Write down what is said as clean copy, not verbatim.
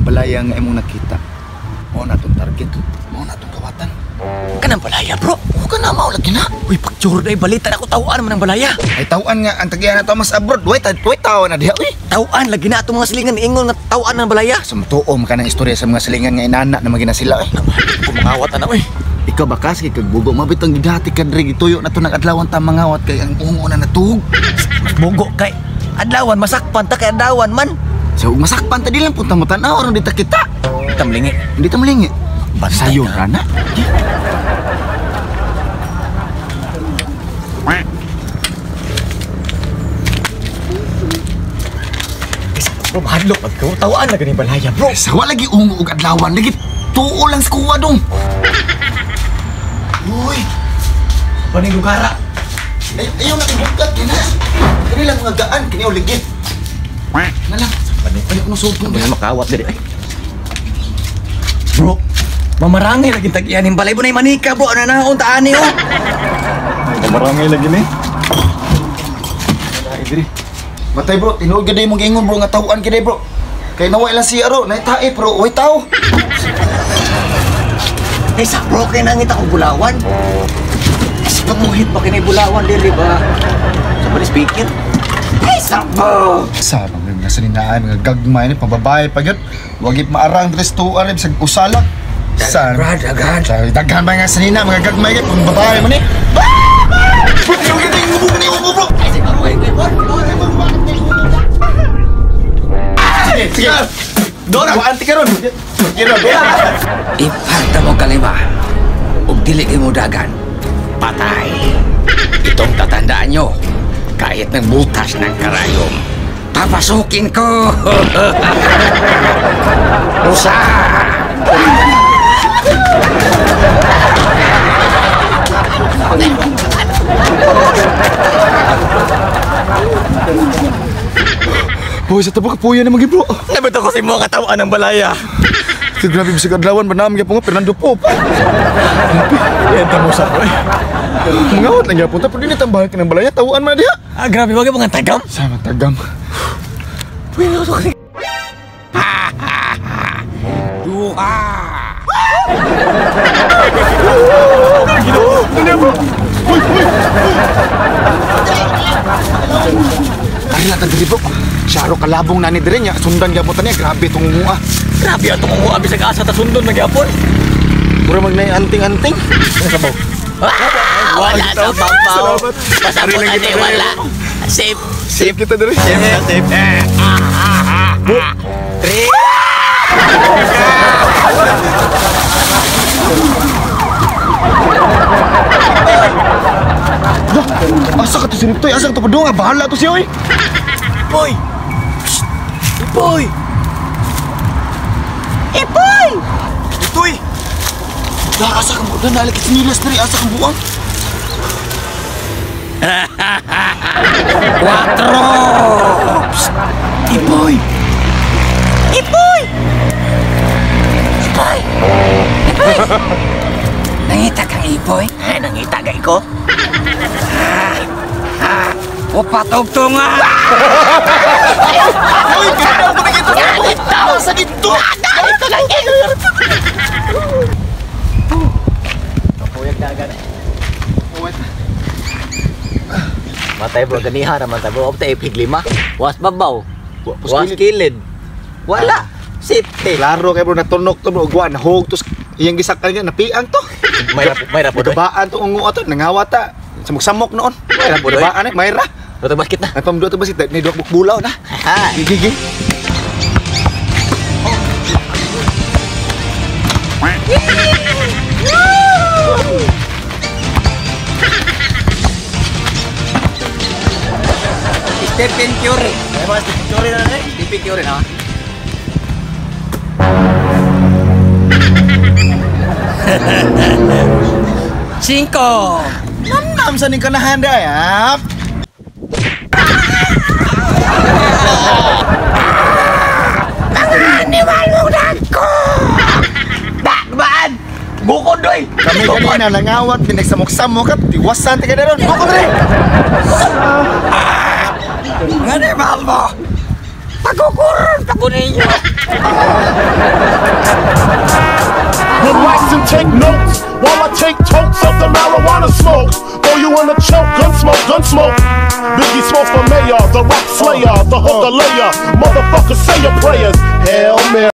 Balaya nga imong nakita. Mao na tong target. Mao na tong kawatan. Kanang balaya, bro. O ka na mao lagi na. Uy, pagtsuro day balita na ako tawaan man ang balaya. Ay tawaan nga ang tagian na to mas abroad. Way ta way tawa na diha uy. Tawaan lagi na atong mga silingan ingon nga tawaan ang balaya. Sa matuo man kanang istorya sa mga silingan nga inana na magina sila eh. Kumangawat na uy. Ikaw ba kasi kag bugo mabitong gidati ka diri gituyo na to nang adlawan ta mangawat kay ang ungo na natuog. Bugo kay adlawan masakpan ta kay adlawan man. So masakpan ta di lang punta mo tan-aw aron di ta kita. Tamlingi. Hindi ta malingi. Bantay Sayo na. ra na. Bro, mahadlok pag ko. Tawaan na gani balaya, bro. Sawa lagi ungo og adlawan lagi tuo lang sa kuwa dong. Uy, Paning lugara. ay ayaw na ibugat kina. Kini lang mga gaan kini og ligid. Na lang. Ayaw ko na sulpong. Ano makawat diri ay. Bro, mamarangay lagi tag-iyan yung balay mo na yung manika, bro. Ano na ta ani oh. Mamarangay lagi ni. Matay bro, tinuod gid mong giingon bro nga tawaan gid bro. Kay naway lang siya ro, naitae pero way tao. Eh sa bro, kay nangita ko bulawan. Eh sa pamuhit pa kinay bulawan dili ba? Sa bali speaker. Eh sa bro. Sa mga saninaan mga gagmay ni pambabae pa gyud. Wag maarang dress to arib sa usalak. Sa Brad, daghan. Sa daghan ba nga sanina mga gagmay gyud pambabae man ni. Bro, tinuod gid imong ni ungo bro. Ay sa bro, ay bro. Sige, sige. Doon ako anti karon. Kira doon. Iparta mo kalima ug dili kay mo dagan. Patay. Itong tatandaan nyo, kahit ng butas ng karayom, papasukin ko. Usa! Boy, sa tabo kapuya na magi bro. Nabito ko si mga katawan ng balaya. Kasi grabe bisag adlawan ba namin gyapon nga Fernando Pope. Yenta mo sa bro. Mangawat lang gyapon ta pero dili tambahan ka ng balaya tawaan man diha. Ah, grabe wag mga tagam. Sama tagam. Pwede ko kasi. Duha! Ari na diri bro. Syaro kalabong na ni diri nya sundan gyapon ta niya grabe tong ungo ah. Grabe atong ungo bisag asa ta sundon na gyapon. Mura mag nay anting-anting. Sabaw. Wala sa babaw. Salamat. Pasabot Ari lang ani kita diri. wala. Safe. Safe kita diri. Safe. Safe. Three. Asa ka to siniptoy? Asa ka to padung? Bahala to siya oy. Boy. Psst. Boy. Ipoy! Itoy. Da asa ka mo da nalaki sinilas diri asa kang buang. Quatro! Psst. Ipoy! Ipoy! Ipoy! Ipoy! Nangita kang ipoy? Ay, nangita gay ko. Upat og tunga! Oy, kaya ko nakita. Asa dito? Dito lang Kapuyag dagan. Matay bro, ganiha naman ta bro. Opta ipig lima. Was babaw. Was kilid. Wala. Safety. Klaro kay bro natunok to bro ugwa nahog to iyang gisakan niya napiang to. May rapo doy. Gabaan to ungo ato nangawata. Samok-samok noon. May rapo doy. Gabaan eh mayra. Roto basket na. Ay pamduo to basit ni duak bukbulaw na. Ha. Gigi. Stephen Curry. Ay ba Stephen Curry na eh? Stephen Curry na. Cinco! Namnam sa ning kanahan da ya. Bakbaan! Bukod doy! Kami kanina nangawat pinagsamok-samok at tiwasan ta ka daron. Bukod rin. Animal mo! Pag Kukuron pa ko ninyo. Relax and take notes while I take totes of the marijuana smoke. Throw you in a choke, gun smoke, gun smoke. Biggie Smalls for mayor, the rap slayer, the hooker layer. Motherfucker, say your prayers. Hail Mary.